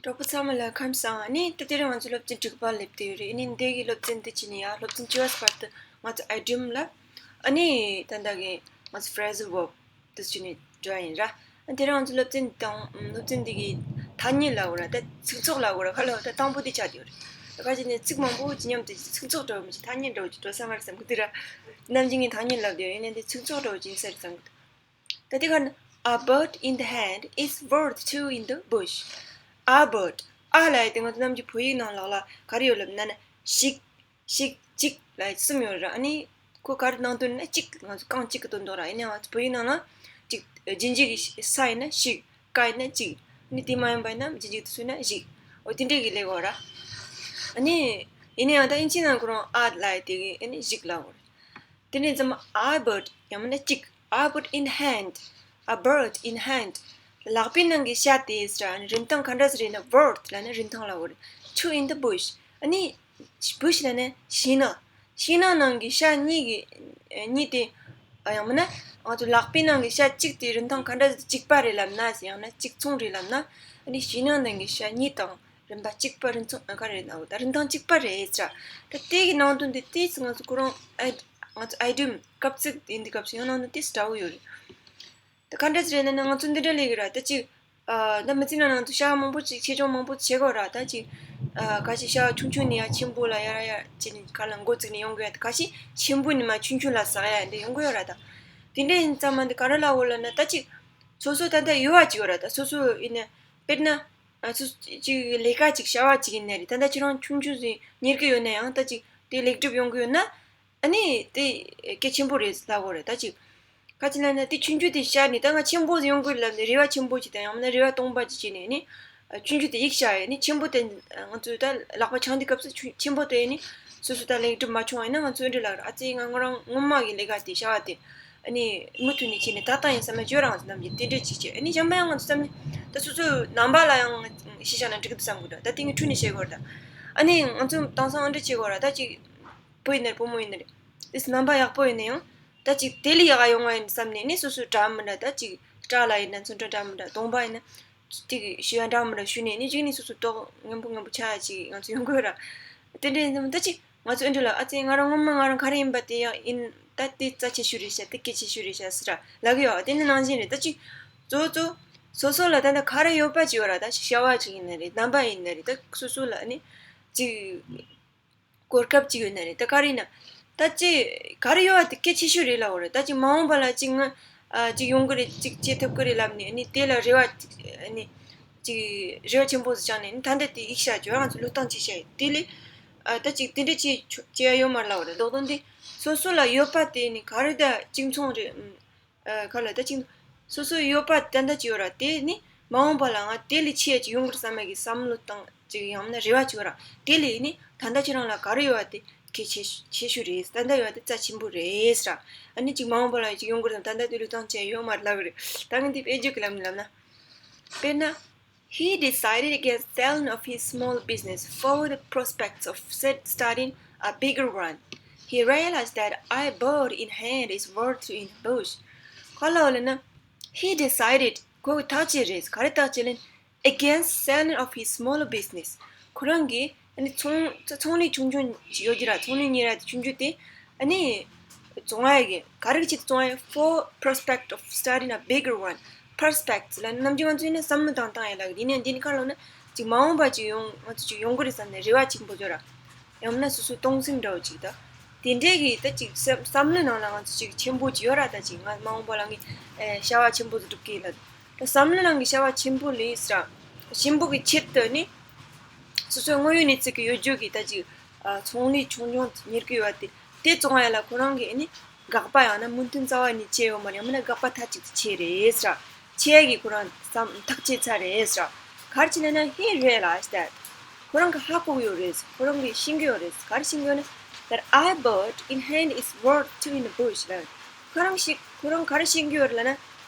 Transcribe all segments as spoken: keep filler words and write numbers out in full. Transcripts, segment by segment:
གྲོགས་པོ་ཚང་མ་ལ་ཁམས་བཟང་། ཨ་ནི་ད་དེ་རིང་ང་ཚོ་སློབ་ཚན་དྲུག་པ་སླེབས་བསྡད་ཡོད་རེད། ཨ་ནི་འདི་གི་སློབ་ཚན་འདི་བྱས་ནས་ཡ་སློབ་ཚན་བཅུ་པ་བར་དུ་ང་ཚོ་ཨའི་ཌི་ཡམ་ལ། ཨ་ནི་ད་ལྟ་གི་ང་ཚོ་ཕི་རེ་ཟལ་ཝརབ་འདི་བྱས་ནས་འགྲོ་ཡ་ཡིན་ར། ཨ་དེ་རིང་ང་ཚོ་སློབ་ཚན་དང་སློབ་ཚན་འདི་གི་ཐ་སྙད་ལབ་དགོས་ར། ད་ཚིག་ཚོགས་ལབ་དགོས་ར། ཁ་ལོ་ད་དང་པོ་འདི་ཆགས་བསྡད་ཡོད་རེད། ད་ཁ་ཅིག་ནས་ཚིག་མང་པོ་ཅིག་མཉམ་དུ་ཚིག་ཚོགས་འདྲ་བོ་ཅིག་ཐ་སྙད་འདྲ་བོ་ཅིག་འགྲོ་ས་མ་རེད་བསམ་གི་འདུག་ར། ནམ་རྒྱུན་ངས་ཐ་སྙད་ལབ་བསྡད་ཡོད། ཡིན་ནའི་འདི་ཚིག་ཚོགས་འདྲ་བོ་ཅིག་ཡིན་ས་རེད་བསམ་གི་འདུག་ད་དེ་ག་ནི། A bird in the hand is worth two in the bush. A bird. ཨ་ལབ་ཡ་དེ་ང་ཚོ་ནམ་རྒྱུན་བོད་ཡིག་ནང་ལོགས་ལ་ག་རེ་ཡོད་ལབ་ན་ན། ཞིག་ཞིག་གཅིག་ལབ་ཡ་གསུམ་ཡོད་ར། ཨ་ནི་ཁོ་ག་རེ་ནང་དོན་ན་གཅིག་ང་ཚོ་རྐང་གཅིག་གི་དོན་དག་ར། ཡིན་ནའང་ང་ཚོ་བོད་ཡིག་ནང་ལ་གཅིག་རྗེས་འཇུག་གི་ས་ཡིན་ན་ཞིག་ཀ་ཡིན་ན་གཅིག་ཨ་ནི་དེ་མ་ཡིན་པ་ཡིན་ན་རྗེས་འཇུག་དེ་ཚོ་ཡིན་ན་ཞིག་འོ་དེ་འདྲས་ཀྱི་ལབ་དགོས་ར། ཨ་ནི་ཡིན་ནའང་ད་ཨིན་ཇི་ནང་ཁོ་རང་ཨ་ལབ་ཡ་དེ་གི་ཨ་ནི་ཞིག་ལབ་དགོས་ར། དེ་ནས་ཙམ་a bird ཡང་མིན་ན་གཅིག a bird in hand, a bird in hand. ལག་པའི་ནང་གི་ཤ་དེ་ཟེར་ར། རིན་ཐང་ག་འདྲ་ཟེར་ན་worth ལབ་ན་རིན་ཐང་ལབ་དགོས་རེད། Two in the bush. ཨ་ནི་bush ལབ་ན་ཤིང་ནགས། ཤིང་ནགས་ནང་གི་ཤ་གཉིས་ཀྱི་གཉིས་དེ། ཡང་མིན་ན་ང་ཚོ་ལག་པའི་ནང་གི་ཤ་གཅིག་དེ་རིན་ཐང་ག་འདྲ་ཟེར། གཅིག་པ་རེད་ལབ་ན་ཡང་ན་གཅིག་མཚུངས་རེད་ལབ་ན། ཨ་ནི་ཤིང་ནགས་ནང་གི་ཤ་གཉིས་དང་རིན་པ་གཅིག་པ། རིན་ཐང་ག་རེ་ན་འོ་ད་རིན་ཐང་གཅིག་པ་རེད་ཟེར། ད་དེ་གི་ནང་དོན་དེ་ཏིས་ང་ཚོ་ཁོ་རང་ཨའི་ང་ཚོ་ཨའི་ཌི་ཡམ་སྐབས་ཚིག་ཡིན་དུས་སྐབས་སུ་ཡང་ནང་དོན་ཏིས་འདྲ་བོ་ཡོད་རེད། ད་ག་འདྲ་ཟེར་ན་ན་ང་ཚོ་འདི་འདྲ་ལས་ཀྱི་ར། ད་ཅིག་ཨ་ད་མི་ཚེ་ནང་ནང་དུ་ཤ་མང་པོ་ཅིག་ཆེ་ཆུང་མང་པོ་བྱེད་དགོས་ར། ད་ཅིག་ཨ་ཁ་ཤས་ཤ་ཆུང་ཆུང་ནས་ཡ་ཆེན་པོ་ལ་ཡར་ཡར་བྱས་ནས་ག་ལ་འགོ་བཙུགས་ནས་ཡོང་གི་ཡ། ད་ཁ་ཤས་ཆེན་པོ་ནས་མར་ཆུང་ཆུང་ལ་ཟག་ཡ་འདི་ཡོང་གི་ཡོད་ར། ད་དེ་འདྲ་ཡིན་ཙང་མ་འདི་ག་རེ་ལབ་དགོས་ལབ་ན། ད་ཅིག་སོ་སོ་ད་ལྟ་ཡོད་པ་ཅིག་ཡོད་ར། ད་སོ་སོ་ཡིན་ན། དཔེར་ན། ཨ་ཚོ་ཅིག་ལས་ཀ་ཅིག་བྱ་བ་ཅིག་ཡིན་ནའི་རེད། ད་ལྟ་ཁྱེད་རང་ཆུང་ཆུང་ཟིག་གཉེར་གི་ཡོད་ན་ཡང་། ད་ཅིག་དེ་ལེགས་གྲུབ་ཡོང་གི་ཡོད་ན། ཨ་ནི་དེ་གལ་ཆེན་པོ་རེད་ལབ་དགོས་རེད། ད་ཅིག་ག་ཅི་ལབ་ན་དེ་ཆུང་ཆུང་དེ་བཤད་ནས་ད་ང་ཆེན་པོ་ཟིག་ཡོང་གི་རེད་ལབ་ནས་རེ་བ་ཆེན་པོ་ཅིག་དང་ཡང་མིན་ན་རེ་བ་སྟོང་པ་ཅིག་བྱས་ནས་ནི། ཨ་ཆུང་ཆུང་དེ་ཡིག་བྱ་ཡས་ནི་ཆེན་པོ་དེ་ང་ཚོས་ད་ལག་པ་འཆང་དུས་སྐབས་སུ་ཆུ་ཆེན་པོ་དེ་ནི་སོ་སོ་ད་ལེགས་གྲུབ་མ་བྱུང་བ་ཡིན་ན་ང་ཚོས་འདྲི་ལབ་ར། ཨ་ཙི་ང་ང་རང་སྔོན་མ་གི་ལས་ཀ་དེ་བྱ་བ་དེ། ཨ་ནི་མུ་མཐུད་ནས་བྱས་ནས་ད་ལྟ་ཡང་བསམ་ན་བརྗོད་རང་ཚོ་རྣམས་ཀྱིས་དེ་འདྲས་ཅིག་བྱས། ཨ་ནི་གཞན་པ་ཡང་ང་ཚོ་བསམ་ནས་ད་སོ་སོའི་རྣམ་པ་ལ་ཡང་ཤེས་བྱ་ན་འགྲིག་གི་འདུག་བསམ་གི་འདུག་ད་དེ་ངས་འཁྲུལ་ནས་བཤད་དགོས་རེད། ད་ཨ་ནི་ང་ཚོ་དེང་སང་ཨ་འདྲས་བྱེད་དགོས་རེད། ད་ཅིག་བུ་ཡིན་ན་རེད་བུ་མོ་ཡིན་ན་རེད། དེ་རྣམ་པ་ཡག་པོ་ཡིན་ན་ཡང་ད་ཅིག་དེ་ལས་ཡག་ག་ཡོང་བ་ཡིན་བསམ་ནས་ནི་སོ་སོའི་འདྲ་མི་འདྲ། ད་ཅིག་སྐྲ་ལ་ཡིན་ན་ཚོན་ཁྲ་འདྲ་མི་འདྲ། གདོང་པ་ཡིན་ན་དེ་གི་ཞུ་ཡ་འདྲ་མི་འདྲ་ཞུས་ནས་ནི་གཅིག་ནི་སོ་སོ་མདོག་ངན་པོ་ངན་པོ་ཆགས་ཡ་ཅིག་ང་ཚོ་ཡོང་གི་ཡོད་ར། དེ་འདྲས་ཡིན་ཙང་ད་ཅིག་ང་ཚོ་ཨེ་འདྲ་ལ་ཨ་ཙི་ང་རང་སྔོན་མ་ང་རང་ག་རེ་ཡིན་པ་དེ་ཡང་ཡིན། ད་དེ་རྩ་ཆེ་ཤོས་རེད་ཤག་དེ་གལ་ཆེ་ཤོས་རེད་ཤག་ཟེར་ར་ལབ་གི་ཡོད། དེ་ནི་ནང་བཞིན་རེད། ད་ཅིག་གཙོ་བོ་གཙོ་སོ་སོ་ལ་ད་ལྟ་ག་རེ་ཡོད་པ་ཅིག་ཡོད་ར། ད་ཅིག་བྱ་བ་ཅིག་ཡིན་ན་རེད། རྣམ་པ་ཡིན་ན་རེད། ད་སོ་སོ་ལ་ནི་ཅིག་གོ་སྐབས་ཅིག་ཡོད་ན་རེད། ད་ག་རེ་ཡིན་ན་ད་ཅིག་ག་རེ་ཡོད་པ་དེ་གལ་ཆེ་ཤོས་རེད་ལབ་གི་རེད། ད་ཅིག་མ་འོངས་པ་ལ་ཅིག་ང་ཨ་ཅིག་ཡོང་གི་རེད། ཅིག་བྱེད་ཐུབ་ཀྱི་རེད་ལབ་ནས་ནི་དེ་ལ་རེ་བ་ཅིག་ནི། ཅིག་རེ་བ་ཆེན་པོ་ཟིག་བཅངས་ནས་ནི་ད་ལྟ་དེ་ཡིག་བྱ་རྒྱུ་ང་ཚོ་བློས་བཏང་བྱེད་བྱ་ཡིན། དེ་ལས་ཨ་ད་ཅིག་དེ་འདྲ་བྱེད་ཆོ་བྱེད་ཡ་ཡོད་མ་རེད་ལབ་རེད། ལོག་དོན་དེ་སོ་སོ་ལ་ཡོད་པ་དེ་ནི་ག་རེ་ད་གཅིག་མཚུངས་རེད། ཨ་ག་ལ་ད་ཅིག་སོ་སོ་ཡོད་པ་ད་ལྟ་ཅིག་ཡོད་ར། དེ་ནི་མ་འོངས་པ་ལ་ང་དེ་ལས་ཆེ་ཡ་ཅིག་ཡོང་གི་རེད་བསམ་ཡ་གི་བསམ་བློ་བཏང་ཅིག་ཡང་ན་རེ་བ་ཅིག་ཡོད་ར། དེ་ལས་ནི་ད་ལྟ་ཁྱེད་རང་ལ་ག་རེ་ཡོད་པ་དེ་གལ་ཆེ་ཆེ་ཤོས་རེད། ད་ལྟ་ཡོད་པ་དེ་རྩ་ཆེན་པོ་རེད་ཟེར་ར། ཨ་ནི་ཅིག་མ་འོངས་པ་ལ་ཅིག་ཡོང་གི་རེད་བསམ་ད་ལྟ་དེ་བློས་བཏང་བྱས་ཡོད་མ་རེད་ལབ་གི་རེད། ད་ངས་འདི་དཔེ་བརྗོད་ཀྱི་ལམ་ནས་ལབ་ན། དཔེར་ན། He decided against selling off his small business for the prospects of set- starting a bigger one. He realized that a bird in hand is worth two in the bush. ག་ལ་བ་ལ་ན། He decided ཁོ་གི་ཐག་བཅད་རེད། ག་རེ་ཐག་བཅད་ལེན། Against selling off his small business. ཁོ་རང་གི་ཨ་ནི་ཚོང་ཚོང་ལས་ཆུང་ཆུང་ཅིག་ཡོད་ཀྱི་ར། ཚོང་ལས་གཉེར་ཡ་དེ་ཆུང་ཆུང་དེ་ཨ་ནི་བཙོང་ཡ་གི་ག་རེ་གི་ཆེད་དུ་བཙོང་ཡ། For prospect of starting a bigger one. Prospects ལ་ནམ་རྒྱུན་ང་ཚོ་ཡིན་ན་བསམ་བློ་བཏང་བཏང་ཡ་ལ་གི་ཡིན་ནའི་འདི་ནི་ག་ལ་ན་ཅིག་མ་འོངས་པ་ཅིག་ཡོང་ང་ཚོ་ཅིག་ཡོང་གི་རེད་བསམ་ནས་རེ་བ་ཆེན་པོ་བཅོལ་ར། ཡང་ན་སོ་སོའི་སྟོང་སེམས་འདྲ་བོ་ཅིག་ད། དེ་འདྲའི་གི་ད་ཅིག་བསམ་བསམ་བློའི་ནང་ལ་ང་ཚོ་ཅིག་ཆེན་པོ་ཅིག་ཡོད་ར། ད་ཅིག་ང་མ་འོངས་པ་ལ་ངས་ཨེ་བྱ་བ་ཆེན་པོ་ཟིག་སྒྲུབ་ཀྱི་ཡིན་ལ། ད་བསམ་བློའི་ནང་གི་བྱ་བ་ཆེན་པོ་ལས་ཟེར་ར། ཆེན་པོ་གི་ཆེད་དུ་ནི་སོ་སོའི་དངོས་ཡོད་གནས་ཚུལ་གྱི་ཡོད་རྒྱུ་གི་ད་ཅིག་ཨ་ཚོང་ལས་ཆུང་ཆུང་གཉེར་གྱི་ཡོད་པ་དེ་དེ་བཙོང་ཡ་ལ་ཁོ་རང་གི་ཨ་ནི་དགག་པ་ཡང་ན་མོས་མཐུན་རྩ་བ་ནས་བྱས་ཡོད་མ་རེད། ཡང་མིན་ན་དགག་པ་མཐའ་གཅིག་ཏུ་བྱས་རེད་ཟེར་ར། ཆེ་གི་ཁོ་རང་བསམ་ཐག་བཅད་ཚར་རེད་ཟེར། ག་རེ་བྱས་ནས་ན། He realized that ཁོ་རང་གི་ཧ་གོ་གི་ཡོད་རེད། ཁོ་རང་གི་ཤེས་ཀྱི་ཡོད་རེད། ག་རེ་ཤེས་ཀྱི་ཡོད་ན། That a bird in hand is worth two in the bush. ལབ། ཁོ་རང་ཤེས་ཁོ་རང་ག་རེ་ཤེས་ཀྱི་ཡོད་རེད་ལབ་ན།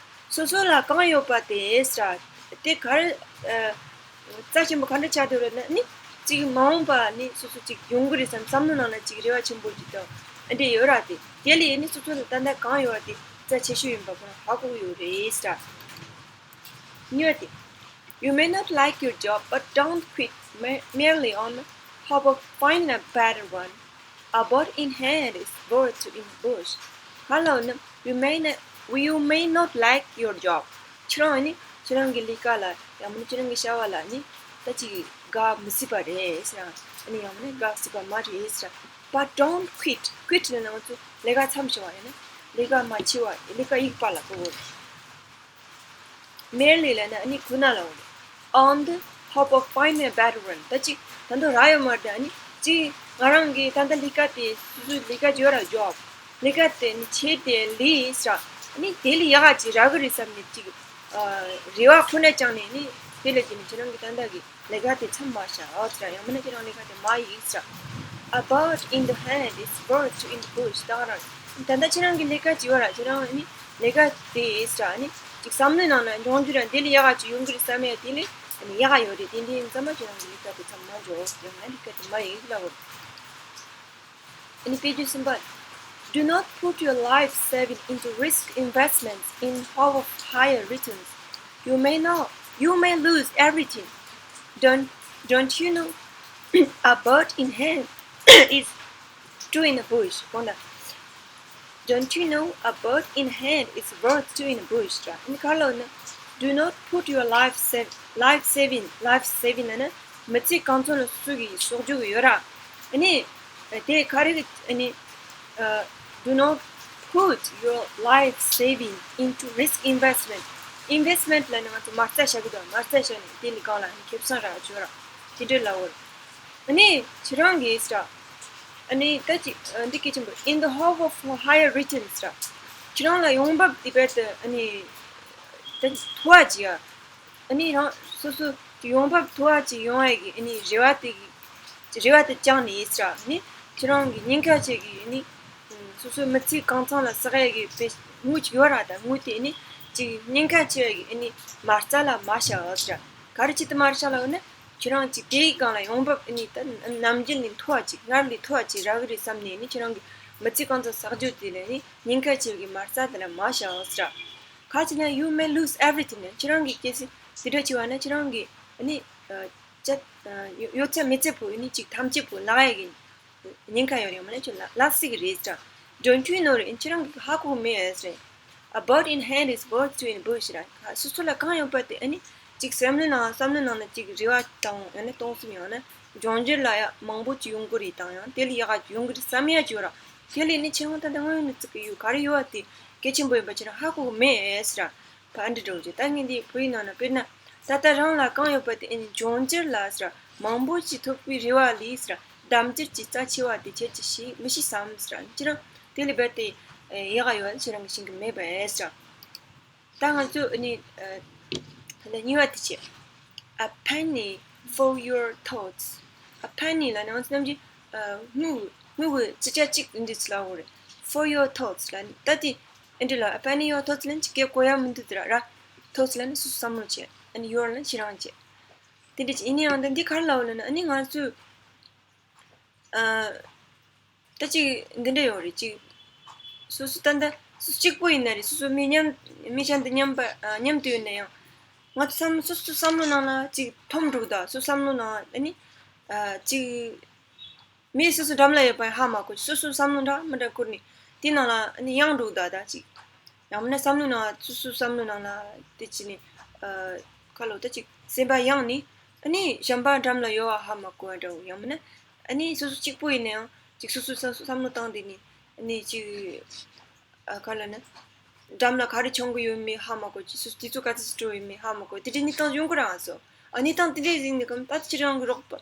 སོ་སོ་ལ་གང་ཡོད་པ་དེ་ཟེར། དེ་ག་རེ་ཨ་རྩ་ཆེན་པོ་ག་འདྲ་ཆགས་བསྡད་ཡོད་རེད་ན་ནི། ཅིག་མ་འོངས་པ་ནི་སོ་སོ་ཅིག་ཡོང་གི་རེད་བསམ་བསམ་བློ་ནང་ལ་ཅིག་རེ་བ་ཆེན་པོ་ཅིག་དང་ཨ་འདྲས་ཡོད་ར། དེ་དེ་ལས་ནི་སོ་སོ་ལ་ད་ལྟ་གང་ཡོད་པ་དེ་རྩ་ཆེ་ཤོས་ཡིན་པ་ཁོ་རང་ཧ་གོ་གི་ཡོད་རེད་ཟེར། གཉིས་པ་དེ། You may not like your job, but don't quit me- merely on hope of finding a better one. A bird in hand is worth two in the bush. ཧ་ལམ་ནི། you may not, you may not like your job. ཁྱེད་རང་ནི་ཁྱེད་རང་གི་ལས་ཀ་ལ་ཡང་མིན་ཁྱེད་རང་གི་བྱ་བ་ལ་ནི་ད་ཅིག་དགའ་མི་སྲིད་པ་རེད་ཟེར། ཨ་ནི་ཡང་མིན་དགའ་སྲིད་པ་མ་རེད་ཟེར། But don't quit. Quit ལབ་ན་ང་ཚོ་ལས་ཀ་མཚམས་བཞག་པ་ཡིན་ན། ལས་ཀ་མ་བྱེད་པ། ལས་ཀ་གཡུག་པ་ལ་གོ་གོ། Merely ལབ་ན་ཨ་ནི་ཁོ་ན་ལ་འོ་རེད། On the hope of finding a better one. ད་ཅིག་ད་དུང་རག་ཡོད་མ་རེད། ཨ་ནི་ཅིག་ང་རང་གི་ད་ལྟ་ལས་ཀ་དེ་སོ་སོའི་ལས་ཀ་ཡོད་ར། job. ལས་ཀ་དེ་ནི་བྱས་ཏེ་ལས་ཟེར། ཨ་ནི་དེ་ལས་ཡག་ག་ཅིག་རག་གི་རེད་བསམ་ནས་ཅིག་ཨ་རེ་བ་ཁོ་ན་བཅངས་ནས་ནི་དེ་ལས་དེ་ནི་ཁྱེད་རང་གི་ད་ལྟ་གི་ལས་ཀ་དེ་མཚམས་མ་བཞག་ཟེར། ཡང་མིན་ན་ཁྱེད་རང་ལས་ཀ་དེ་མ་གཡུག་ཟེར། A bird in the hand is worth two in the bush. ད་ག་རང་ད་ལྟ་ཁྱེད་རང་གི་ལས་ཀ་ཅིག་ཡོད་ར། ཁྱེད་རང་ནི་ལས་ཀ་དེ་ཟེར། ནི་ཅིག་བསམ་བློའི་ནང་ན་འབྱུང་འགྱུར་ར་འདི་ལས་ཡག་ག་ཅིག་ཡོང་གི་རེད་བསམ་ཡ་དེ་ལས་ནི་ཡག་ག་ཡོད་རེད། དེ་འདྲའི་ཡིན་ཙང་མ་ཁྱེད་རང་གི་ལས་ཀ་དེ་མཚམས་མ་འཇོག་ཡང་ན་ལས་ཀ་དེ་མ་གཡུག་ལབ་པ་རེད། ཨ་ནི་དཔེ་བརྗོད་གསུམ་པ། Do not put your life saving into risk investments in hope of higher returns. You may not, you may lose everything. Don't, don't you know a bird in hand is two in the bush? གོ་ན། Don't you know a bird in hand is worth two in the bush? ཨ་ནི་ག་རེ་ལབ་ན། Do not put your life save, life saving, life saving ལབ་ན་མི་ཚེ་གང་བྱུང་ལ་སོ་སོ་གི་གསོག་རྒྱུ་གི་ཡོད་ར། ཨ་ནི་དེ་ག་རེ་གི་ཨ་ནི་ཨ། Do not put your life saving into risk investment. Investment ལབ་ན་ང་ཚོ་མ་རྩ་བཞག་གི་འདུག་མ་རྩ་བཞག་ནས་དེ་ནི་གང་ལ་ཨ་ནི་ཁེ་བཟང་རག་ཆོག་ར། དེ་འདྲ་ལབ་པ་རེད། ཨ་ནི་ཁྱེད་རང་གིས་ཟེར། ཨ་ནི་ད་ཅི་ཨ་འདི་སྐད་ཆེན་པོ། In the hope of higher returns ཟེར། ཁྱེད་རང་ལ་ཡོང་འབབ་དེ་བར་དུ་ཨ་ནི་ད་མཐོ་བ་ཅིག་ཡ། ཨ་ནི་རང་སོ་སོ་ཡོང་འབབ་མཐོ་བ་ཅིག་ཡོང་ཡ་གི་ཨ་ནི་རེ་བ་དེ་གི་རེ་བ་དེ་བཅངས་ནས་ཟེར། ཨ་ནི་ཁྱེད་རང་གི་ཉེན་ཁ་ཆེ་གི་ཨ་ནི་སོ་སོའི་མི་ཚེ་གང་ཚང་ལ་བསགས་ཡ་གི་དཔེ་དངུལ་ཅིག་ཡོད་ར། ད་དངུལ་དེ་ཨ་ནི་ཅིག་ཉེན་ཁ་ཆེ་བ་གི་ཨ་ནི་མ་རྩ་ལ་མ་བཞག་ཟེར། ག་རེ་ཆེད་དུ་མ་རེད་ཤག་ལབ་ན། ཁྱེད་རང་ཅིག་དེའི་སྒང་ལ་ཡོང་འབབ་ཨ་ནི་ད་ནམ་རྒྱུན་ནས་མཐོ་བ་ཅིག་སྔར་ལས་མཐོ་བ་ཅིག་རག་གི་རེད་བསམ་ནས་ནི་ཁྱེད་རང་གི་མི་ཚེ་གང་ཚང་བསགས་རྒྱུ་དེ་ལ་ནི་ཉེན་ཁ་ཆེ་བའི་མ་རྩ་དེ་ལ་མ་བཞག་ཟེར། ག་ཅི་ན། You may lose everything. ཁྱེད་རང་གི་གལ་སྲིད་དེ་འདྲ་བྱས་པ་ན་ཁྱེད་རང་གི་ཨ་ནི་ཅ་ཡོད་ཚད་མེད་ཚད་པོ་ཨ་ནི་ཅིག་ཐམས་ཅད་པོ་ལག་ཡ་གི་ཉེན་ཁ་ཡོད་རེད། མ་ལས་ཁྱོད་ལ་ལག་སྲིད་ཀྱི་རེད་ཟེར། Don't you know རེད། ཁྱེད་རང་གི་ཧ་གོ་མེད་ཟེར། A bird in hand is worth two in bush ར། སོ་སོ་ལ་གང་ཡོད་པ་དེ་ཨ་ནི་ཅིག་བསམ་བློའི་ནང་བསམ་བློའི་ནང་ན་ཅིག་རེ་བ་དང་ཡང་ན་སྟོང་གསུམ་ཡང་ན་འབྱུང་འགྱུར་ལ་ཡ་མང་པོ་ཅིག་ཡོང་གི་རེད་དང་ཡང་དེ་ལས་ཡག་ག་ཡོང་གི་རེད་བསམ་ཡ་ཅིག་ཡོད་ར། དེ་ལས་ནི་ཁྱེད་རང་ད་ལྟ་དངོས་ཡོད་ནི་ཙི་གི་ཡོད་ག་རེ་ཡོད་པ་དེ་གལ་ཆེན་པོ་ཡིན་པ་ཁྱེད་རང་ཧ་གོ་གི་མེད་ཟེར་ར། ཕ་འདྲི་འགྲོ་རྒྱུ་ད་ངས་འདི་བོད་ཡིག་ནང་ན་དཔེར་ན་ད་ལྟ་རང་ལ་གང་ཡོད་པ་དེ་ཨ་ནི་འབྱུང་འགྱུར་ལ་ཟེར་ར། མང་པོ་ཅིག་ཐོབ་པའི་རེ་བ་ལས་ཟེར་ར། གདམ་འགྱུར་གྱི་རྩ་ཆེ་བ་དེ་ཁྱེད་ཀྱིས་ཤེས་མི་ཤེས་སམ་ཟེར་ར། ཁྱེད་རང་དེ་ལས་རྦད་དེ་ཡག་ག་ཡོད་ཁྱེད་རང་གིས་ཤེས་གི་མེད་པས་ཟེར། ད་ང་ཚོ་ཨ་ནི་ད་ལྟ་གཉིས་པ་དེ་བྱས། A penny for your thoughts. A penny ལབ་ན་ང་ཚོ་ནམ་རྒྱུན་དངུལ་དངུལ་གི་ཅི་ཆ་གཅིག་འདི་ཚོ་ལབ་ཡོད་རེད། For your thoughts ལབ་ནི་ད་དེ་ཨ་འདི་ལ། A penny your thoughts ལབ་ནི་ཅིག་གེ་གོ་ཡ་མི་འདུག་དེ་ར་ར། Thoughts ལབ་ནི་སོ་སོ་བསམ་བློ་བྱས། ཨ་ནི་your ལབ་ནི་ཁྱེད་རང་བྱས། དེ་འདྲ་ཅིག་ཡིན་ན་ཡང་ད་འདི་ག་རེ་ལབ་ཡོད་ལབ་ན་ཨ་ནི་ང་ཚོས། ཨ། ད་ཅིག་འདི་འདྲ་ཡོད་རེད་ཅིག་སོ་སོ་ད་ལྟ་སོ་སོ་གཅིག་པོ་ཡིན་ན་རེད། སོ་སོ་མི་མཉམ་མི་གཞན་དང་མཉམ་པ་ཨ་མཉམ་དུ་ཡོད་ན་ཡང་། ང་ཚོ་བསམ་སོ་སོ་བསམ་བློ་ནང་ལ་ཅིག་འཐོམ་འགྲོ་གི་འདུག་སོ་སོ་བསམ་བློ་ནང་ཨ་ནི་ཨ་ཅིག་མི་སོ་སོ་འགྲམ་ལ་ཡོད་པ་ཧ་མ་གོ། སོ་སོ་བསམ་བློ་འདྲ་མི་འདྲ་བསྐུར་ནས་དེ་ནང་ལ་ཨ་ནི་ཡང་འགྲོ་གི་འདུག་ད་ཅིག་ཡང་མིན་ན་བསམ་བློ་ནང་སོ་སོའི་བསམ་བློ་ནང་ལ་དེ་བྱས་ནས་ཨ་ཁ་ལོ་ད་ཅིག་སེམས་པ་ཡེངས་ནས་ཨ་ནི་གཞན་པ་འགྲམ་ལ་ཡོད་པ་ཧ་མ་གོ་བ་འདྲ་བོ། ཡང་མིན་ན་ཨ་ནི་སོ་སོ་གཅིག་པོ་ཡིན་ན་ཡང་ཅིག་སོ་སོའི་བསམ་བསམ་བློ་བཏང་བསྡད་ནས་ཨ་ནི་ཅིག་ཨ་ཁ་ལོ་ན་འགྲམ་ལ་ག་རེ་བྱུང་གི་ཡོད་མེད་ཧ་མ་གོ། ཅིག་སོ་སོ་དུས་ཚོད་ག་ཚོད་ཅིག་འགྲོ་ཡོད་མེད་ཧ་མ་གོ། དེ་འདྲའི་གནས་སྟངས་ཡོང་གི་རེད། ང་ཚོ་ཨ་གནས་སྟངས་དེ་འདྲའི་ཟིན་ནས་གམ་ད་ཁྱེད་རང་གི་རོགས་པ།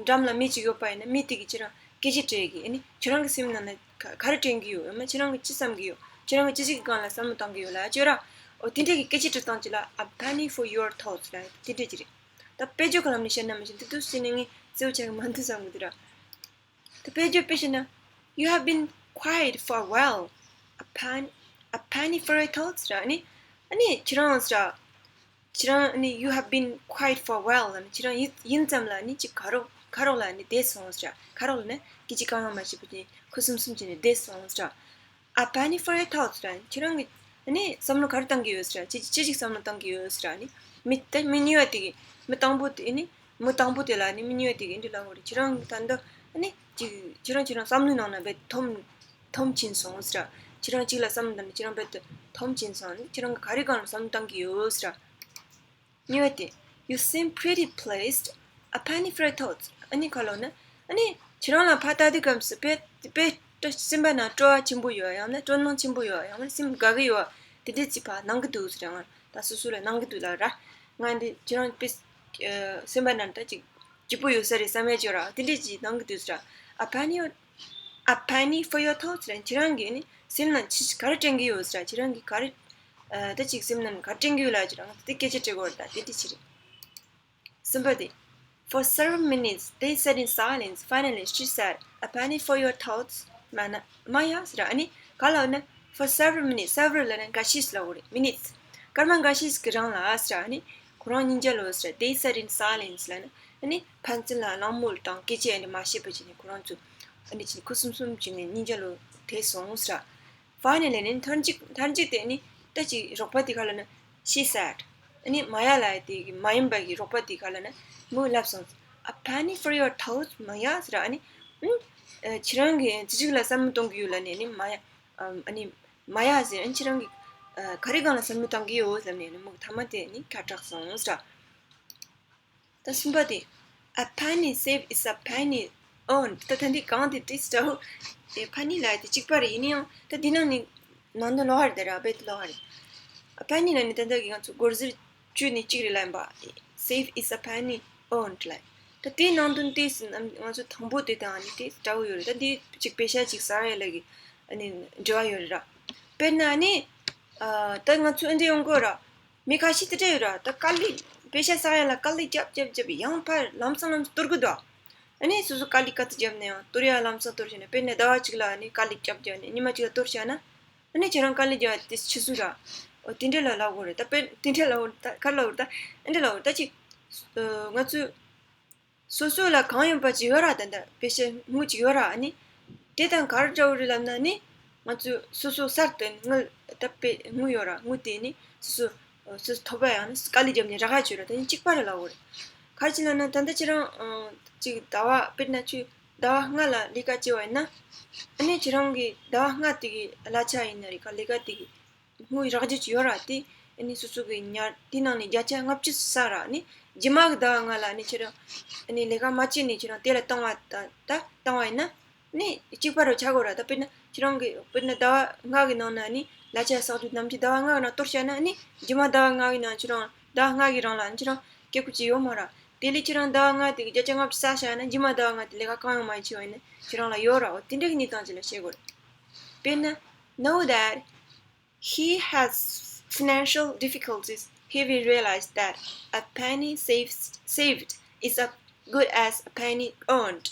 འགྲམ་ལ་མི་གཅིག་ཡོད་པ་ཡིན་ན་མི་དེ་གིས་ཁྱེད་རང་སྐད་ཆ་དྲིས་གི་ཨ་ནི་ཁྱེད་རང་གི་སེམས་ནང་ན་ག་ག་རེ་དྲན་གི་ཡོད། ཡང་མིན་ཁྱེད་རང་གིས་ཅི་བསམ་གི་ཡོད། ཁྱེད་རང་གིས་ཅི་ཞིག་གི་སྒང་ལ་བསམ་བློ་བཏང་གི་ཡོད་ལབ་ཡ་ཅིག་ཡོད་ར། འོ་དེ་འདྲ་གི་སྐད་ཆ་དྲི་སྟངས་ཅིག་ལ་A penny for your thoughts ལབ་ཡ་དེ་འདྲ་ཅིག་རེད། ད་དཔེ་བརྗོད་ག་ལམ་ནས་བཤད་ན་མི་ཤེས། དེ་དུས་ཟིན་ནས་ངས་གསལ་པོ་ཆགས་གི་མ་འདུག་བསམ་གི་འདུག་ར། ད་དཔེ་བརྗོད་དཔེ་བཤད་ན། You have been quiet for a while. A pen, a penny for your thoughts ར། ཨ་ནི་ཨ་ནི་ཁྱེད་རང་ཟེར་ར། ཁྱེད་རང་ཨ་ནི་you have been quiet for a while ཨ་ནི་ཁྱེད་རང་ཡིན་ཡིན་ཙམ་ལ་ཨ་ནི་ཅིག་ཁ་རོག་ཁ་རོག་ལ་ཨ་ནི་བསྡད་སོང་ཟེར། ཁ་རོག་ལ་ནི་སྐད་ཅིག་གང་ཡང་མ་བཤད་པ་ཅིག་ཁུ་སིམ་སིམ་བྱས་ནས་བསྡད་སོང་ཟེར། A penny for your thoughts ར། ཁྱེད་རང་གི་ཨ་ནི་བསམ་བློ་ག་རེ་བཏང་གི་ཡོད་ཟེར། ཅི་ཅི་ཞིག་བསམ་བློ་བཏང་གི་ཡོད་ཟེར། ཨ་ནི་ མི་དེ་མི་གཉིས་པ་དེ་གི་མི་དང་པོ་དེ་ནི་མི་དང་པོ་དེ་ལ་ནི་མི་གཉིས་པ་དེ་གི་འདི་ལབ་དགོས་རེད། ཁྱེད་རང་གི་ད་འདི་ནི་ཅིག་ཁྱེད་རང་ཁྱེད་རང་བསམ་བློའི་ནང་ན་བས་མཐོང་མཐོང་ཕྱིན་སོང་ཟེར། ཁྱེད་རང་གཅིག་ལ་བསམ་བློ་བཏང་ནས་ཁྱེད་རང་བས་མཐོང་ཕྱིན་སོང་ནི་ཁྱེད་རང་གི་ག་རེ་སྒང་ལ་བསམ་བློ་བཏང་གི་ཡོད་ཟེར། གཉིས་པ་དེ། You seem pretty pleased. A penny for your thoughts. ཨ་ནི་ག་ལབ་ན། ཨ་ནི་ཁྱེད་རང་ལ་ཕར་ལྟ་དུས་སྐབས་སུ་དཔེ་དཔེ་སེམས་པ་ནང་སྤྲོ་བ་ཆེན་པོ་ཡོད་ཡང་ན་སྤྲོ་སྣང་ཆེན་པོ་ཡོད་ཡང་ན་སེམས་དགའ་གི་ཡོད། དེ་འདྲའི་ཅིག་ཕར་སྣང་གི་འདུག་ཟེར། ཡང་ད་སོ་སོ་ལ་སྣང་གི་འདུག་ལབ་ར། ང་འདི་ཁྱེད་རང་དཔེ་སེམས་པ་ནང་ད་ཅིག་སྐྱིད་པོ་ཡོད་ས་རེད་བསམ་ཡ་ཅིག་ཡོད་ར། དེ་འདྲའི་ཅིག་སྣང་གི་འདུག་ཟེར། A penny, a penny for your thoughts. ལབ་ཁྱེད་རང་གི་ནི་སེམས་ནང་ཅི་ག་རེ་དྲན་གི་ཡོད་ཟེར། ཁྱེད་རང་གི་ག་རེ་ད་ཅིག་སེམས་ནང་ག་རེ་དྲན་གི་ཡོད་ལབ་ཁྱེད་རང་དེ་སྐད་ཆ་དྲི་དགོས་རེད། ད་དེ་འདྲ་ཅིག་རེད། གསུམ་པ་དེ། For several minutes, they sat in silence. Finally, she said, "A penny for your thoughts." མ་ན་མ་ཡ་ཟེར། ཨ་ནི་ག་ལབ་ན། For several minutes, several ལབ་ན་འགའ་ཤས་ལབ་དགོས་རེད། Minutes. སྐར་མ་འགའ་ཤས་ཀྱི་རིང་ལ་ཟེར། ཨ་ནི་ཁོ་རང་གཉིས་ཆ་ལོ་ཟེར། They sat in silence ལབ་ན་ཨ་ནི་ཕན་ཚུན་ལ་གླེང་མོལ་དང་སྐད་ཆ་ཨ་ནི་མ་བཤད་པ་བྱས་ནས་ཁོ་རང་ཚོ་ཨ་ནི་ཅིག་ཁུ་སིམ་སིམ་བྱས་ནས་གཉིས་ཆ་ལོ་བསྡད་སོང་ཟེར། Finally ནི་མཐར་མཇུག་མཐར་མཇུག་དེ་ནི་ད་ཅིག་རོགས་པ་དེ་ག་ལབ་ན། She said. ཨ་ནི་མ་ཡ་ལབ་ཡ་དེ་གི་མ་ཡིན་པ་གི་རོགས་པ་དེ་ག་ལབ་ན་མོས་ལབ་སོང་། A penny for your thoughts མ་ཡ་ཟེར། ཨ་ནི་ཨུམ། ཨ་ཁྱེད་རང་གི་ཅི་ཞིག་ལ་བསམ་བློ་གཏོང་གི་ཡོད་ལབ་ནས་ནི་མ་ཡ། ཨམ། ཨ་ནི་མ་ཡ་ཟེར། ཨ་ནི་ཁྱེད་རང་གི་ཨ་ག་རེ་སྒང་ལ་བསམ་བློ་གཏོང་གི་ཡོད་ལབ་ནས་ནི་མོས་མཐའ་མ་དེ་ནི་ཁ་གྲགས་སོང་ཟེར། ད་གསུམ་པ་དེ། A penny saved is a penny earned. ད་ད་འདི་གང་དེ་ཏིས་འདྲ་བོ། ཨེ་ཕ་ནི་ལབ་ཡ་དེ་གཅིག་པ་རེད། ཡིན་ན་ཡང་ད་འདི་ནང་ནས་ནང་དོན་ལོགས་ཀ་རེད། ད་ར་བེད་ལོགས་ཀ་རེད། ཨ་ཕ་ནི་ལབ་ནི་ད་ལྟ་གི་ང་ཚོ་སྒོར་ཟུར་བཅུ་ནས་གཅིག་རེད་ལབ་ཡིན་པ། Saved is a penny earned ལབ། ད་དེའི་ནང་དོན་ཏིས་ང་ཚོ་དང་པོ་དེ་དང་ནི་ཏིས་འདྲ་བོ་ཡོད་རེད། ད་འདི་གཅིག་པེ་ཤ་གཅིག་ཟ་ཡ་ལ་གི་ཨ་ནི་འབྲེལ་བ་ཡོད་རེད་ར། དཔེར་ན་ནི་ཨ་ད་ང་ཚོ་ཨ་འདྲ་ཡོང་གི་ར། མི་ཁ་ཤས་དེ་འདྲ་ཡོད་ར། ད་དཀའ་ལས་པེ་ཤ་ཟ་ཡ་ལ་དཀའ་ལས་རྒྱབ་རྒྱབ་རྒྱབ་ཡང་ཕར་ལམ་སང་ལམ་སང་གཏོར་གི་འདུག་ཨ་ནི་སོ་སོ་དཀའ་ལས་ག་ཚོད་རྒྱབ་ན་ཡང་གཏོར་ཡ་ལམ་སང་གཏོར་བྱས་ན། དཔེར་ན་ཟླ་བ་གཅིག་ལ་ཨ་ནི་དཀའ་ལས་རྒྱབ་རྒྱབ་ནས་ཉི་མ་གཅིག་ལ་གཏོར་བྱས་ན། ཨ་ནི་ཁྱེད་རང་དཀའ་ལས་རྒྱབ་དེ་ཆི་ཟུག་ར། འོ་དེ་འདྲ་ལ་ལབ་དགོས་རེད། ད་དཔེར་དེ་འདྲ་ལབ་དགོས་རེད། ད་ག་ལབ་དགོས་རེད། ད་ཨ་འདྲ་ལབ་དགོས་རེད། ད་ཅིག་ཨ་ང་ཚོས། སོ་སོ་ལ་གང་ཡོད་པ་ཅིག་ཡོད་ར། ད་ལྟ་པེ་ཤ་དངུལ་ཅིག་ཡོད་ར། ཨ་ནི་དེ་དང་ག་རེ་འདྲ་བོ་རེད་ལབ་ན་ནི་ང་ཚོས་སོ་སོ་གསར་དུ་དངུལ་ད་པེ་དངུལ་ཡོད་ར། དངུལ་དེ་ནི་སོ་སོ་སོ་སོ་ཐོབ་པ་ཡང་ནི་དཀའ་ལས་བརྒྱབ་ནས་རག་ག་བྱོས་ར། ད་ནི་གཅིག་པ་རེད་ལབ་དགོས་རེད། ག་རེ་བྱས་ལབ་ན་ད་ལྟ་ཁྱེད་རང་ཨང་ཅིག་ཟླ་བ་དཔེར་ན་ཁྱོད་ཟླ་བ་ལྔ་ལ་ལས་ཀ་བྱས་པ་ཡིན་ན། ཨ་ནི་ཁྱེད་རང་གི་ཟླ་བ་ལྔ་དེ་གི་གླ་ཆ་ཡིན་ན་རེད། ག་ལས་ཀ་དེ་གི་དངུལ་རག་རྒྱུ་ཅིག་ཡོད་ར། དེ་ཨ་ནི་སོ་སོ་གི་ཉར་དེ་ནང་ནས་བརྒྱ་ཆ་ལྔ་བཅུ་བསགས་ར། ཨ་ནི་རྗེས་མ་གི་ཟླ་བ་ལྔ་ལ་ཨ་ནི་ཁྱེད་རང་ཨ་ནི་ལས་ཀ་མ་བྱས་ནས་ཁྱེད་རང་དེ་ལ་བཏང་བ་ད་ད་བཏང་བ་ཡིན་ན་ཨ་ནི་གཅིག་པ་རུ་ཆགས་དགོས་ར། ད་དཔེར་ན་ཁྱེད་རང་གི་དཔེར་ན་ཟླ་བ་ལྔ་གི་ནང་ན་ཨ་ནི་གླ་ཆ་བསགས་རྒྱུ་ནམ་རྒྱུན་ཟླ་བ་ལྔ་གི་ནང་གཏོར་བྱས་ན། ཨ་ནི་རྗེས་མ་ཟླ་བ་ལྔ་གི་ནང་ཁྱེད་རང་ཟླ་བ་ལྔ་གི་རིང་ལ་ཨ་ནི་ཁྱེད་རང་སྐད་ཁུར་ཅིག་ཡོད་མ་ར། དེ་ལས་ཁྱེད་རང་ཟླ་བ་ལྔ་དེ་གི་བརྒྱ་ཆ་ལྔ་བཅུ་བསགས་བྱས་ན་རྗེས་མ་ཟླ་བ་ལྔ་དེ་ལས་ཀ་གང་ཡང་མ་བྱས་པ་ཡིན་ན་ཁྱེད་རང་ལ་ཡོད་ར། འོ་དེ་འདྲ་གི་གནས་སྟངས་ཅིག་ལ་བཤད་དགོས་ར། དཔེར་ན། Now that he has financial difficulties, he will realize that a penny saved, saved is as good as a penny earned.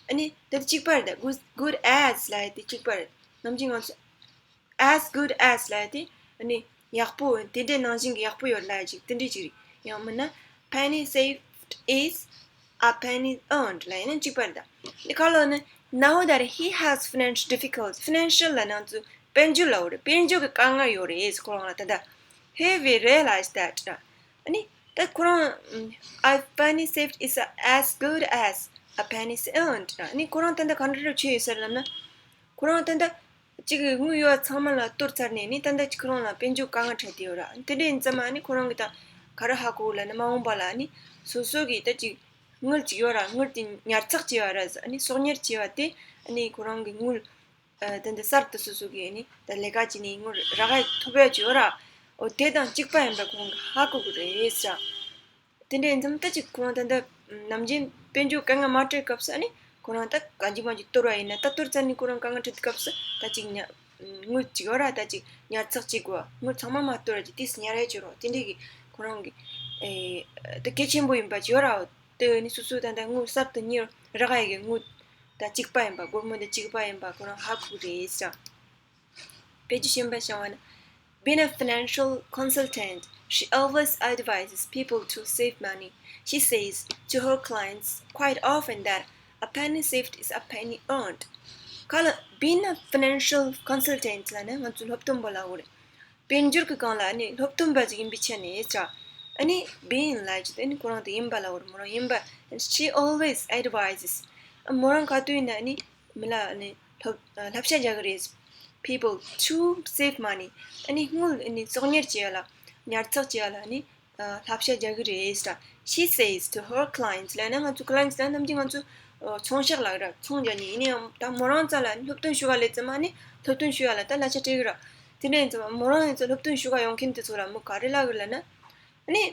ཨ་ནི་དེ་གཅིག་པ་རེད། ད་good, good as ལབ་ཡ་དེ་གཅིག་པ་རེད། ནམ་རྒྱུན་ང་ཚོ་as good as ལབ་ཡ་དེ་ཨ་ནི་ཡག་པོ་དེ་འདྲའི་ནང་བཞིན་གྱི་ཡག་པོ་ཡོད་ལབ་ཡ་ཅིག་དེ་འདྲའི་ཅིག་རེད། ཡང་མིན་ན། Penny saved is a penny earned ལབ་ཡ་ནི་གཅིག་པ་རེད། ད་འདི་ག་ལབ་ན། Now that he has financial difficulties, financial ལབ་ན་ང་ཚོ་དཔལ་འབྱོར་ལབ་དགོས་རེད། དཔལ་འབྱོར་གྱི་དཀའ་ངལ་ཡོད་རེད་ཁོ་རང་ལ། ད་ལྟ་he will realize that ཨ་ནི་ད་ཁོ་རང་a penny saved is as good as a penny earned ཨ་ནི་ཁོ་རང་ད་ལྟ་ག་འདྲ་འདྲ་བྱས་ཡོད་ས་རེད་ལབ་ན། ཁོ་རང་ད་ལྟ་གཅིག་གི་དངུལ་ཡོད་ཚང་མ་ལ་གཏོར་ཚར་ནས་ནི་ད་ལྟ་ཁོ་རང་ལ་དཔལ་འབྱོར་དཀའ་ངལ་འཕྲད་དེ་ཡོད་ར། དེ་འདྲ་ཡིན་ཙང་མ་ནི་ཁོ་རང་གི་ད་ག་རེ་ཧ་གོ་ལབ་ན། མ་འོངས་པ་ལ་ནི་སོ་སོ་གི་ད་ཅིག་དངུལ་ཅིག་ཡོད་ར། དངུལ་དེ་ཉར་ཚགས་བྱས་པ་ར། ཨ་ནི་གསོག་ཉར་བྱས་པ་དེ་ཨ་ནི་ཁོ་རང་གི་དངུལ་ཨ་ད་ལྟ་གསར་དུ་སོ་སོ་གི་ཨ་ནི་ད་ལས་ཀ་བྱས་ནས་དངུལ་རག་ག་ཐོབ་ཡ་ཅིག་ཡོད་ར། འོ་དེ་དང་གཅིག་པ་ཡིན་པ་ཁོ་རང་གི་ཧ་གོ་གི་རེད་ཟེར། དེ་འདྲ་ཡིན་ཙང་ད་ཅིག་ཁོང་ད་ལྟ་ནམ་རྒྱུན་དཔལ་འབྱོར་དཀའ་ངལ་མ་འཕྲད་སྐབས་སུ་ཨ་ནི་ཁོ་རང་ད་ག་ཅིག་མ་ཅིག་གཏོར་བ་ཡིན་ན། ད་གཏོར་ཚར་ནས་ཁོ་རང་དཀའ་ངལ་འཕྲད་སྐབས་སུ་ད་ཅིག་ཉ་དངུལ་ཅིག་ཡོད་ར། ད་ཅིག་ཉར་ཚགས་བྱེད་དགོས། དངུལ་ཚང་མ་མ་གཏོར་ར་ཅིག་ཏིས་ཉར་ཡ་ཅིག་རོགས། དེ་འདྲ་གི་ཁོ་རང་གི་ཨེ་ད་གལ་ཆེན་པོ་ཡིན་པ་ཅིག་ཡོད་ར། འོ་དེ་ནི་སོ་སོ་ད་ལྟ་དངུལ་གསར་དུ་ཉར་རག་ཡ་གི་དངུལ་ད་གཅིག་པ་ཡིན་པ། སྒོར་མོ་ད་གཅིག་པ་ཡིན་པ་ཁོ་རང་ཧ་གོ་གི་རེད་ཟེར། Page གཞན་པ་བྱུང་བ་ན། Being a financial consultant, she always advises people to save money. She says to her clients quite often that a penny saved is a penny earned. ག་ལ་being a financial consultant ལབ་ན་ང་ཚོ་སློབ་སྟོན་པ་ལབ་དགོས་རེད། དཔལ་འབྱོར་གྱི་སྒང་ལ་ནི་སློབ་སྟོན་པ་ཞིག་ཡིན་པའི་ཆ་ནས་ཆ། ཨ་ནི་being like ཨ་ནི་ཁོ་རང་དེ་ཡིན་པ་ལབ་རེད། མོ་རང་ཡིན་པ། And she always advises. ཨ་མོ་རང་ག་དུས་ཡིན་ན་ཨ་ནི་མི་ལ་ཨ་ནི་བསླབ་བསླབ་བྱ་རྒྱག་གི་རེད། People to save money. ཨ་ནི་དངུལ་ཨ་ནི་གསོག་ཉར་བྱེད་ཡ་ལ། ཉར་ཚགས་བྱེད་ཡ་ལ་ཨ་ནི་བསླབ་བྱ་རྒྱག་གི་རེད་ཟེར། She says to her clients. ལབ་ན་ང་ཚོ་clients ལབ་ན་ནམ་རྒྱུན་ང་ཚོ་ཚོང་ཤག་ལ་ར་ཚོང་རྒྱག་ནི་ཡིན་ནའང་ད་མོ་རང་རྩ་ལ་སློབ་སྟོན་ཞུ་ག་སླེབས་ཙམ་ཨ་ནི་སློབ་སྟོན་ཞུ་ཡ་ལ་ད་གླ་ཆ་སྤྲད་གི་ར། དེ་འདྲ་ཡིན་ཙམ་མོ་རང་ཡིན་ཙང་སློབ་སྟོན་ཞུ་ག་ཡོང་མཁན་དེ་ཚོ་ལ་མོ་ག་རེ་ལབ་གི་ལབ་ན། ཨ་ནི།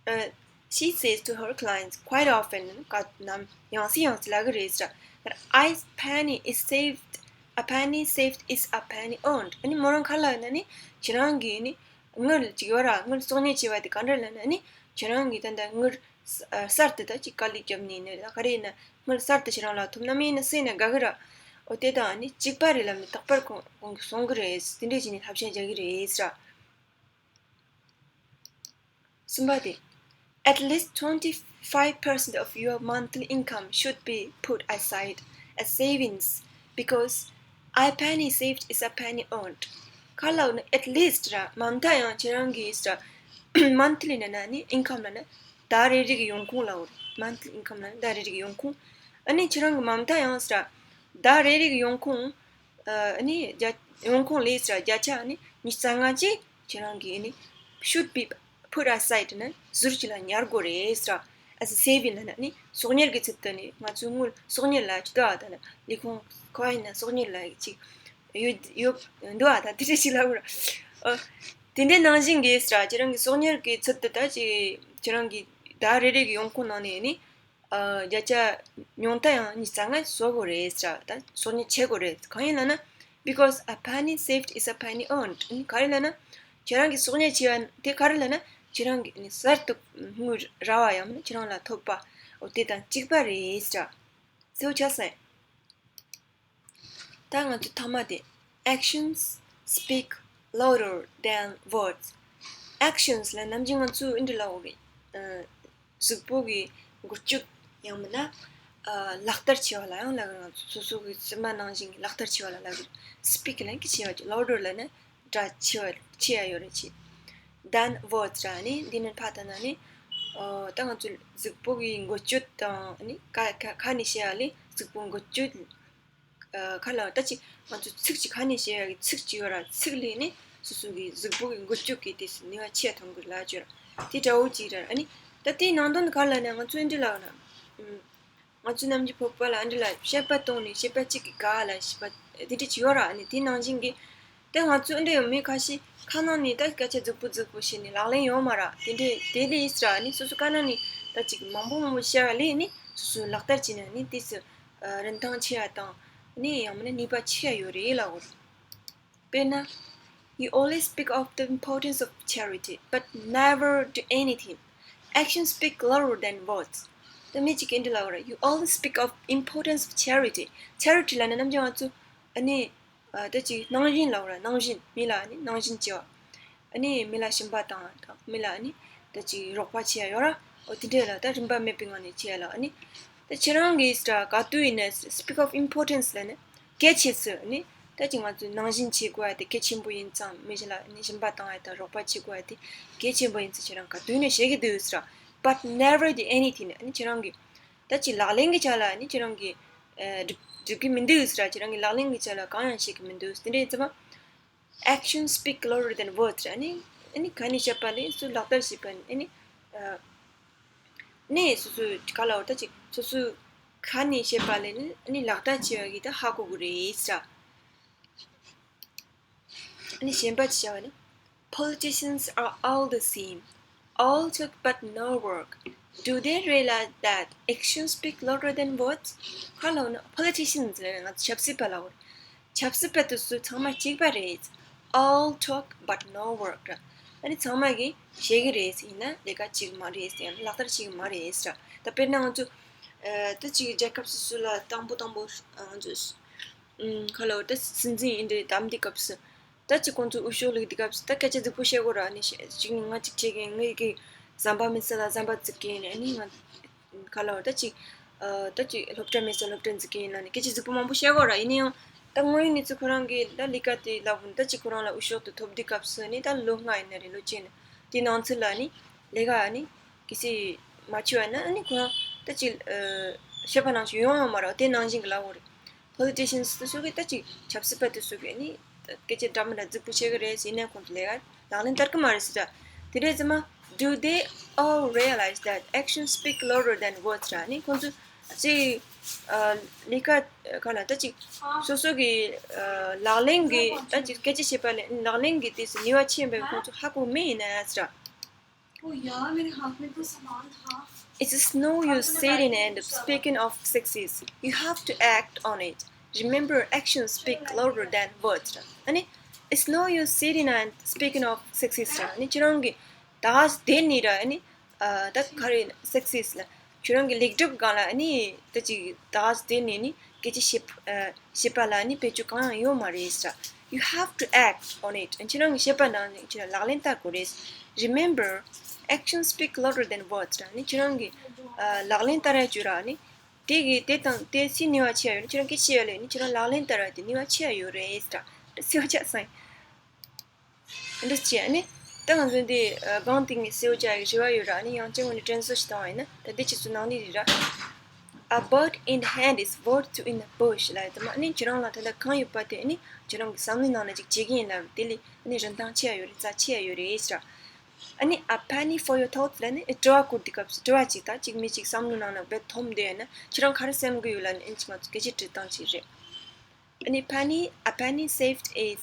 Uh, she says to her clients quite often. ག་ནམ་ཡང་སེ་ཡང་སེ་ལབ་གི་རེད་ཟེར། That a penny is saved, a penny saved is a penny earned. ཨ་ནི་མོ་རང་ག་རེ་ལབ་ན་ནི་ཁྱེད་རང་གིས་ནི་དངུལ་ཅིག་ཡོད་ར། དངུལ་གསོག་ཉར་བྱས་པ་དེ་ག་འདྲ་ལབ་ན་ནི་ཁྱེད་རང་གིས་ད་ལྟ་དངུལ་གསར་དུ་ད་ཅིག་དཀའ་ལས་བརྒྱབ་ནས་ནི་ད་ག་རེ་ཡིན་ན་དངུལ་གསར་དུ་ཁྱེད་རང་ལ་ཐོབ་ནམ་ཡིན་ན་སེ་ན་དགའ་གི་ར། འོ་དེ་དང་ནི་གཅིག་པ་རེད་ལབ་ནི་རྟག་པར་ཁོང་ཁོང་གིས་གསུང་གི་རེད། དེ་འདྲས་བྱས་ནས་བསླབ་བྱ་རྒྱག་གི་རེད་ཟེར། གསུམ་པ་དེ། At least twenty-five percent of your monthly income should be put aside as savings, because a penny saved is a penny earned. ག་རེ་ལབ་ན་at least ར་མ་མཐའ་ཡང་ཁྱེད་རང་གིས་ར་monthly ལབ་ན་ནི་income ལབ་ན་ཟླ་རེ་རེ་གི་ཡོང་ཁུངས་ལབ་རེད། Monthly income ལབ་ན་ཟླ་རེ་རེ་གི་ཡོང་ཁུངས། ཨ་ནི་ཁྱེད་རང་གི་མ་མཐའ་ཡང་ར་ཟླ་རེ་རེ་གི་ཡོང་ཁུངས། ཨ་ནི་བརྒྱ་ཡོང་ཁུངས་ལས་ཟེར་བརྒྱ་ཆ་ཨ་ནི་ཉི་ཤུ་རྩ་ལྔ་ཅིག་ཁྱེད་རང་གིས་ཨ་ནི་should be put aside ན་ཟུར་གཅིག་ལ་ཉར་དགོས་རེད་ཟེར། As a saving ལབ་ན་ཨ་ནི་གསོག་ཉར་གྱི་ཚུལ་དུ་ནི་ང་ཚོའི་དངུལ་གསོག་ཉར་ལ་ཅི་ལྟ་བ་ད་ནི་ལས་ཁུངས་ཁོ་ཡིན་ན་གསོག་ཉར་ལ་ཅིག་ཡོད་ཡོད་འདུག་ཨ། ད་དེ་འདྲ་ཞིག་ལབ་དགོས་ར། ཨ་དེ་འདྲའི་ནང་བཞིན་གྱི་ཟེར། ཁྱེད་རང་གི་གསོག་ཉར་གྱི་ཚུལ་དུ་ད་ཅིག་ཁྱེད་རང་གི་ཟླ་རེ་རེ་གི་ཡོང་ཁུངས་ནང་ནས་ནི། བརྒྱ་ཆ་ཉུང་མཐའ་ཡང་ཉི་ཤུ་རྩ་ལྔ་གསོག་དགོས་རེད་ཟེར། ད་གསོག་ཉར་བྱེད་དགོས་རེད། གང་ཡིན་ལབ་ན། Because a penny saved is a penny earned. ག་རེ་ལབ་ན། ཁྱེད་རང་གིས་གསོག་ཉར་བྱས་པ་དེ་ག་རེ་ལབ་ན། ཁྱེད་རང་གིས་གསར་དུ་དངུལ་རག་པ་ཡང་མིན་ན་ཁྱེད་རང་ལ་ཐོབ་པ། འོ་དེ་དང་གཅིག་པ་རེད་ཟེར། གསལ་པོ་ཆགས་སོང་། ད་ང་ཚོ་ཐ་མ་དེ། Actions speak louder than words. Actions ལབ་ནམ་རྒྱུན་ང་ཚོས་འདི་འདྲ་ལབ་ཡོད་རེད། ཨ་གཟུགས་པོ་གི་འགུལ་སྐྱོད་ཡང་མིན་ན་ཨ་ལག་བསྟར་བྱེད་པ་ལ་ཡང་ལབ་ཀྱི་རེད། ང་ཚོ་སོ་སོ་གི་སེམས་པ་ནང་བཞིན་གྱི་ལག་བསྟར་བྱེད་པ་ལ་ལབ་ཀྱི་རེད། Speak ལབ་ཀྱི་བྱེད་པ་ཅིག louder ལབ་ན་སྒྲ་ཆེ་བ་ཆེ་ཡ་ཡོད་རེད་ཅེས། Than words ར་ནི་འདི་ནི་ཕ་ད་ན་ནི་ཨ་ད་ང་ཚོ་གཟུགས་པོ་གི་འགུལ་སྐྱོད་དང་ནི་ཁ་ཁ་ཁ་ནས་བཤད་ཡ་ལས་གཟུགས་པོ་འགུལ་སྐྱོད། ཁ་ལ་ད་ཅིག་ང་ཚོ་ཚིག་ཅིག་ཁ་ནས་བཤད་ཡ་གི་ཚིག་ཅིག་ཡོད་ར། ཚིག་ལས་ནི་སོ་སོ་གི་གཟུགས་པོ་གི་འགུལ་སྐྱོད་ཀྱི་དེ་ནུས་པ་ཆེ་ཐོན་གི་ལ་བཅོས་ར། དེ་འདྲ་བོ་ཅིག་ར། ཨ་ནི་ད་དེའི་ནང་དོན་ག་ལ་ནི་ང་ཚོ་འདི་ལ་ན་ང་ཚོ་ནམ་རྒྱུན་བོད་པ་ལ་འདི་ལ་བཤད་པ་གཏོང་ནས་བཤད་པ་གཅིག་གི་ག་ལ་བཤད་པ་དེ་འདྲ་ཅིག་ཡོད་ར། ཨ་ནི་དེ་ནང་བཞིན་གི་ད་ང་ཚོ་འདི་ཡོད་མི་ཁ་ཤས་ཁ་ནང་ནས་ད་སྐད་ཆ་རྫིག་པོ་རྫིག་པོ་བཤད་ནས་ལག་ལེན་ཡོད་མ་ར། དེ་འདྲ་དེ་ལས་ཨིས་ར། ཨ་ནི་སོ་སོ་ཁ་ནང་ནས་ད་ཅིག་མང་པོ་མང་པོ་བཤད་པ་ལས་ནི་སོ་སོ་ལག་བསྟར་བྱས་ན་ནི་དེ་སུ། རིན་ཐང་ཆེ་ཡ་དང་ནི་ཡང་མིན་ན་ནུས་པ་ཆེ་ཡ་ཡོད་རེད་ལབ་དགོས་རེད། དཔེར་ན། You always speak of the importance of charity, but never do anything. Actions speak louder than words. ད་མི་གཅིག་གིས་འདི་ལབ་དགོས་རེད། You always speak of importance of charity. Charity ལབ་ན་ནམ་རྒྱུན་ང་ཚོ་ཨ་ནི་ཨ་ད་ཅིག་གནང་བཞིན་ལབ་དགོས་རེད། གནང་བཞིན། མི་ལ་ཨ་ནི་གནང་བཞིན་བྱེད་པ། ཨ་ནི་མི་ལ་སྦྱིན་པ་བཏང་བ་དང་མི་ལ་ཨ་ནི་ད་ཅིག་རོགས་པ་བྱེད་ཡ་ཡོད་ར། འོ་དེ་འདྲས་ལ་ད་རིན་པ་མེད་པའི་ངང་ནས་བྱེད་ཡ་ལ་ཨ་ནི། ད་ཁྱེད་རང་གིས་ད་ག་དུས་ཡིན་ན་speak of importance ལབ་ན་གལ་ཆེ་ཚུལ་ཨ་ནི་ད་ཅིག་ང་ཚོས་ནང་བཞིན་བྱེད་དགོས་ཡ་དེ་གལ་ཆེན་པོ་ཡིན་ཙང་མི་ཞིག་ལ་ཨ་ནི་སྦྱིན་པ་བཏང་ཡ་དང་རོགས་པ་བྱེད་དགོས་ཡ་དེ་གལ་ཆེན་པོ་ཡིན་ཚུལ་ཁྱེད་རང་ག་དུས་ཡིན་ན་བཤད་ཀྱི་འདུག་ཟེར། But never do anything. ཨ་ནི་ཁྱེད་རང་གིས་ད་ཅིག་ལག་ལེན་གྱི་ཆ་ལ་ཨ་ནི་ཁྱེད་རང་གིས་ཨ་སྒྲུབ་སྒྲུབ་ཀྱི་མི་འདུག་ཟེར། ཁྱེད་རང་གིས་ལག་ལེན་གྱི་ཆ་ལ་གང་ཡང་བཤད་ཀྱི་མི་འདུག་དེ་འདྲ་ཡིན་ཙང་། Actions speak louder than words. ཨ་ནི་ཨ་ནི་ག་ནས་བཤད་པ་ལས་སུ་ལག་བསྟར་བྱེད་པ་ནི་ཨ་ནི་ཨ་ནི་སོ་སོའི་ག་ལ་འོ་ད་ཅིག་སོ་སོའི་ག་ནས་བཤད་པ་ལས་ནི་ཨ་ནི་ལག་བསྟར་བྱེད་པ་གི་ད་ཧ་གོ་གི་རེད་ཟེར། ཨ་ནི་གཞན་པ་ཅི་བྱ་བ་ནི། Politicians are all the same. All talk but no work. Do they realize that actions speak louder than words? ག་ལ་འོ་ན་politicians ལ་ང་ཚོ་ཆབ་སྲིད་པ་ལ་འོ། ཆབ་སྲིད་པ་དེ་ཚོ་ཚང་མ་གཅིག་པ་རེད། All talk but no work. ཨ་ནི་ཚང་མ་གིས་བཤད་ཀྱི་རེད། ཡིན་ན་ལས་ཀ་བྱེད་ཀྱི་མ་རེད། ཡང་ན་ལག་བསྟར་བྱེད་ཀྱི་མ་རེད་ཟེར། ད་དཔེར་ན་ང་ཚོ་ཨ་ད་ཅིག་རྒྱལ་ཁབ་སོ་སོ་ལ་དང་པོ་དང་པོ་ང་ཚོ་ཨམ་ག་ལ་འོ་ད་སྲིད་འཛིན་ཡིན་དུས་བདམས་དུས་སྐབས་སུ་ད་ཅིག་ཁོང་ཚོ་འོས་ཤོག་བླུགས་དུས་སྐབས་སུ་ད་སྐད་ཆ་རྫིག་པོ་བཤད་དགོས་ར། ཨ་ནི་ཅིག་ནི་ང་ཅིག་བྱེད་མཁན་ངེད་ཀྱི་ཟམ་པ་མེད་ས་ལ་ཟམ་པ་འཛུགས་མཁན་ཨ་ནི་ང་ག་ལ་འོ་ད་ཅིག་ཨ་ད་ཅིག་སློབ་གྲྭ་མེད་ས་སློབ་གྲྭ་འཛུགས་མཁན་ཡིན་ན་ནི་སྐད་ཆ་རྫིག་པོ་མང་པོ་བཤད་དགོས་ར། ཡིན་ན་ཡང་ད་དངོས་ཡོད་གནས་ཚུལ་ཁོ་རང་གིས་ད་ལས་ཀ་དེ་ལབ་ད་ཅིག་ཁོ་རང་ལ་འོས་ཤོག་དེ་ཐོབ་དུས་སྐབས་སུ་ནི་ད་ལོ་ལྔ་ཡིན་ན་རེད། ལོ་གཅིག་ནི་དེའི་ནང་ཚུད་ལ་ནི་ ལས་ཀ་ནི་གལ་སྲིད་མ་བྱས་པ་ན་ནི་ཁོ་རང་ད་ཅིག་ཨ་བཤད་པ་ནང་བཞིན་ཡོང་ཡང་མ་རེད། དེ་ནང་བཞིན་གྱི་ལབ་དགོས་རེད། Politicians དེ་ཚོ་གིས་ད་ཅིག་ཆབ་སྲིད་པ་དེ་ཚོ་གིས་ནི་སྐད་ཆ་འདྲ་མི་འདྲ་རྫིག་པོ་བཤད་གི་རེད་ཟེར། ཡིན་ནའི་ཁོང་ཚོ་ལས་ཀ་ལག་ལེན་བསྟར་གི་མ་རེད་ཟེར་ད། དེ་འདྲ་ཙམ་མ། Do they all realize that actions speak louder than words ར། ནི་ཁོང་ཚོ་ཅིག་ཨ་ལས་ཀ་ག་ལ་ད་ཅིག་སོ་སོ་གི་ཨ་ལག་ལེན་གྱི་ད་ཅིག་སྐད་ཆ་བཤད་པ་ལས་ལག་ལེན་གྱི་དུས་སུ་ནུས་པ་ཆེ་བའི་ཁོང་ཚོ་ཧ་གོ་མེད་ཡིན་ན་ཟེར། ओ यार, मेरे हाथ में तो सामान था। It's no use sitting and speaking of success. You have to act on it. Remember, actions speak louder than words. ཨ་ནི། It's no use sitting and speaking of success ར། ཨ་ནི་ཁྱེད་རང་གིས་ད་ག་སེ་བསྡད་ནས་ར། ཨ་ནི་ཨ་ད་ག་རེ་success ལ། ཁྱོད་རང་གི་ལེགས་གྲུབ་སྒང་ལ་ཨ་ནི་ད་ཅིག་ད་ག་སེ་བསྡད་ནས་ནི་སྐད་ཆ་བཤད་ཨ་བཤད་པ་ལ་ཨ་ནི་བེད་སྤྱོད་གང་ཡང་ཡོད་མ་རེད་ཟེར། You have to act on it. ཁྱེད་རང་གིས་བཤད་པ་ནང་བཞིན་ཁྱེད་རང་ལག་ལེན་བསྟར་དགོས་རེད། Remember, actions speak louder than words ར། ཨ་ནི་ཁྱེད་རང་གིས་ཨ་ལག་ལེན་བསྟར་ཡ་བྱོས་ར། ཨ་ནི་དེ་གི་དེ་དང་དེ་སུའི་ནུས་པ་ཆེ་ཡ་ཡོད་ན། ཁྱེད་རང་སྐད་ཆ་བཤད་ཡ་ལས་ནི་ཁྱེད་རང་ལག་ལེན་བསྟར་ཡ་དེ་ནུས་པ་ཆེ་ཡ་ཡོད་རེད་ཟེར། ད་སེའུ་ཅག་སང་། འདི་བྱས་ནས་ད་ང་ཚོ་འདི་ཨ་སྒང་སྟེང་གི་སེའུ་ཅག་གི་རེ་བ་ཡོད་ར། ནི་ཡང་ཅིག་ངོས་ནས་དྲན་གསོ་ཞིག་བཏང་བ་ཡིན་ན། ད་འདི་ཁྱེད་ཚོ་ནང་ནས་རེད་ར། A bird in the hand is worth two in the bush ལབ་ཡོད་དེ། མ་ནི་ཁྱེད་རང་ལ་ད་ལྟ་གང་ཡོད་པ་དེ་ནི་ཁྱེད་རང་གི་བསམ་བློའི་ནང་ན་ཅིག་བྱེད་ཀྱི་ཡིན་ལབ། དེ་ལས་ནི་རིན་ཐང་ཆེ་ཡ་ཡོད་རེད། རྩ་ཆེ་ཡ་ཡོད་རེད་ཟེར། ཨ་ནི། A penny for your thoughts ལབ་ནི་དྲི་བ་བཀོད་དུས་སྐབས་སུ་དྲི་བ་གཅིག་དང་གཅིག་མི་གཅིག་བསམ་བློའི་ནང་ན་རྦད་འཐོམས་བསྡད་ཡོད་ན། ཁྱེད་རང་ག་རེ་བསམ་གི་ཡོད་ལབ་ནི་ཨ་ནི་ཅིག་ང་ཚོ་སྐད་ཆ་དྲི་སྟངས་ཅིག་རེད། ཨ་ནི། Penny, a penny saved is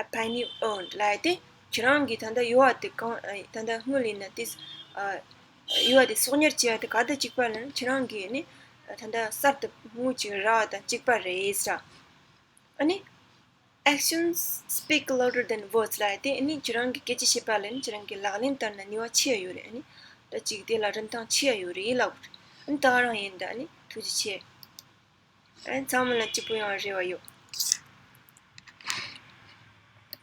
a penny earned ལབ་ཡ་དེ། ཁྱེད་རང་གིས་ད་ལྟ་ཡོད་པ་དེ་གང་ཨ་ད་ལྟ་དངུལ་ཡིན་ན་དེ་ཨ་ཡོད་པ་དེ་གསོག་ཉར་བྱས་པ་དེ་ག་དང་གཅིག་པ་ལབ་ན་ཁྱེད་རང་གིས་ནི་ད་ལྟ་གསར་དུ་དངུལ་ཅིག་རག་པ་དང་གཅིག་པ་རེད་ཟེར། ཨ་ནི། Actions speak louder than words ལབ་ཡ་དེ་ནི་ཁྱེད་རང་གིས་སྐད་ཆ་བཤད་པ་ལས་ནི་ཁྱེད་རང་གིས་ལག་ལེན་བསྟར་ན་ནུས་པ་ཆེ་ཡ་ཡོད་རེད། ཨ་ནི་ད་ཅིག་དེ་ལ་རིན་ཐང་ཆེ་ཡ་ཡོད་རེད་ལབ་དགོས་རེད། ཨ་ནི་ད་ག་རང་ཡིན་ད། ཨ་ནི་ཐུགས་རྗེ་ཆེ། ཨ་ནི་ཚང་མ་ལ་སྐྱིད་པོ་ཡོང་བའི་རེ་བ་ཡོད།